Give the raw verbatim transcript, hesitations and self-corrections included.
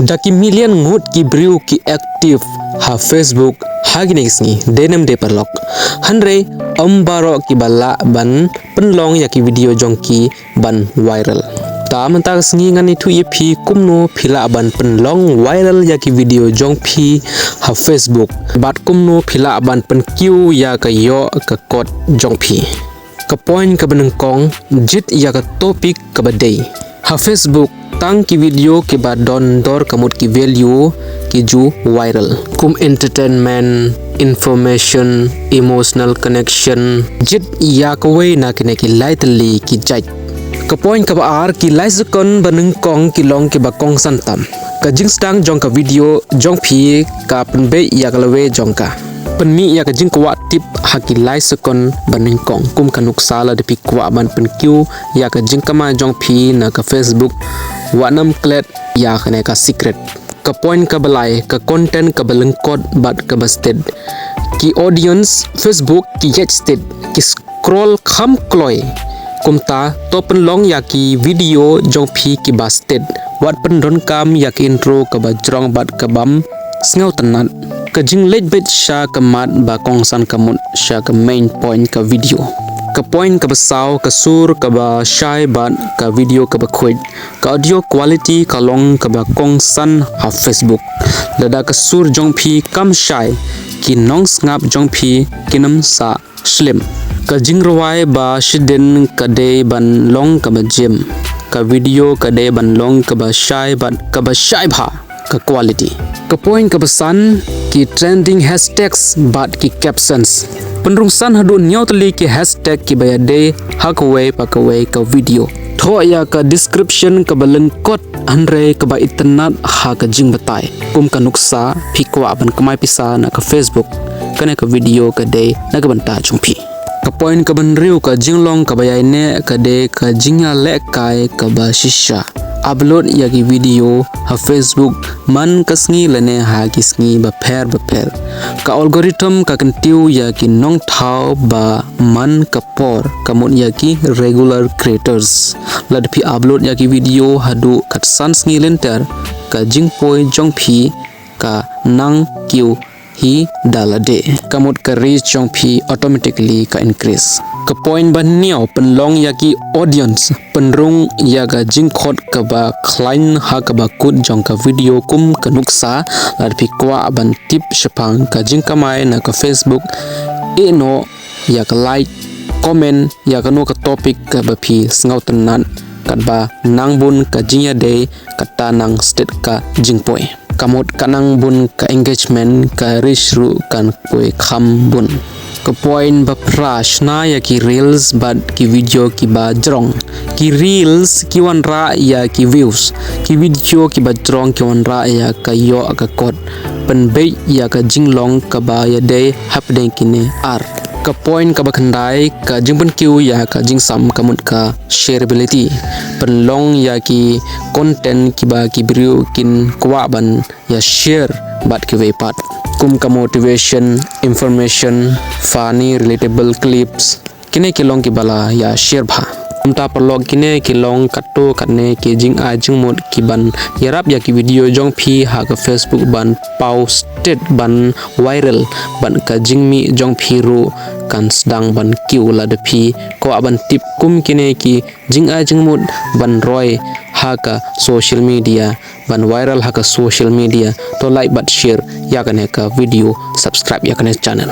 Da ki million ngut ki briew ki active ha Facebook ha kine ki sngi, dei ne ym dei paralok? Hynrei ym baroh kiba lah ban pynlong ïa ki video jong ki ban viral. Ta mynta ka sngi ngan ïathuh ïa phi kumno phi lah ban pynlong viral ïa ki video jong phi ha Facebook, bad kumno phi lah ban pynkiew ïa ka ïoh ka kot jong phi. Ka point kaba nyngkong, jied ïa ka topic kaba dei. Ha Facebook, tang ki video kiba don dor ka mut ki value ki ju viral, kum entertainment, information, emotional connection. Jied ïa kawei na kine ki lai tylli ki jait. Ka point kaba ar, ki lai second ba nyngkong ki long kiba kongsan tam. Ka jingsdang jong ka video jong phi ka pynbeit ïa ka lawei jong ka. Pynmih ïa ka jingkwah tip ha ki lai second ba nyngkong. Kum ka nuksa, lada phi kwah ban pynkiew ïa ka jingkamai jong phi na ka Facebook, wat nym klet ïa kane ka secret. Ka point kaba lai, ka content kaba lyngkot bad kaba stet. Ki audience Facebook ki ïaid stet, ki scroll kham kloi. Kumta, to pynlong ïa ki video jong phi kiba stet. Wat pyndonkam ïa ki intro kaba jrong bad kabym sngewtynnat. Ka jingleit beit sha ka mat ba kongsan ka mut sha ka main point ka video. Ka point kaba saw, ka sur kaba shai bad ka video kaba khuid. Ka audio quality ka long kaba kongsan ha Facebook. Lada ka sur jong phi kam shai, ki nongsngap jong phi kin ym sah slem. Ka jingrwai ba shadien ka dei ban long kaba jem. Ka video ka dei ban long kaba shai bad kaba shai bha ka quality. Ka point kaba san, ki trending hashtags bad ki captions. Pynrung san haduh hynñiew tylli ki hashtag kiba ïadei ha kawei pa kawei ka video. Thoh ïa ka description kaba lyngkot hynrei kaba itynnad ha ka jingbatai. Kum ka nuksa, phi kwah ban kamai pisa na ka Facebook, kane ka video ka dei na ka bynta jong phi. Ka point kaba hynriew, ka jinglong kaba ïaineh ka dei ka jingïalehkai kaba shisha. Upload ïa ki video ha Facebook man ka sngi lane ha ki sngi bapher bapher. Ka algorithm ka kyntiew ïa ki nongthaw ba man ka por, ka mut ïa ki regular creators. Lada phi upload ïa ki video haduh katsan sngi lynter, ka jingpoi jong phi ka nang kiew hi da lade. Ka mut ka reach jong phi automatically ka increase. Ka point ba hynñiew, pynlong ïa ki audience. Pynrung ïa ka jingkhot kaba khlaiñ ha kaba kut jong ka video, kum ka nuksa. Lada phi kwah ban tip shaphang ka jingkamai na ka Facebook, ïehnoh ïa ka like, comment ïa kano ka topic kaba phi sngewtynnat, katba nang bun ka jingïadei, kata nang stet ka jingpoi. Ka mut ka nang bun ka engagement, ka reach ruh kan poi kham bun. Ka point ba phra, shna ïa ki reels bad ki video kiba jrong. Ki reels ki wanrah ïa ki views. Ki video kiba jrong ki wanrah ïa ka ïoh ka kot. Pynbeit ïa ka jinglong kaba ïadei hapdeng kine ar. Ka point kaba khyndai, ka jingpynkiew ïa ka jingsam, ka mut ka shareability. Pynlong ïa ki content kiba ki briew kin kwah ban ïa share bad kiwei pat. Kum ka motivation, information, funny, relatable clips. Kine ki long kiba la ïa share bha. Kumta paralok, kine ki long katto katne ki jingai jingmut kiban ïarap ïa ki video jong phi ha ka Facebook ban paw stet, ban viral, ban ka jingmih jong phi ruh kan sdang ban kiew. Lada phi kwah ban tip kum kine ki jingai jingmut ban roi ha ka social media, ban viral ha ka social media, to like bad share ïa kane ka video, subscribe ïa kane channel.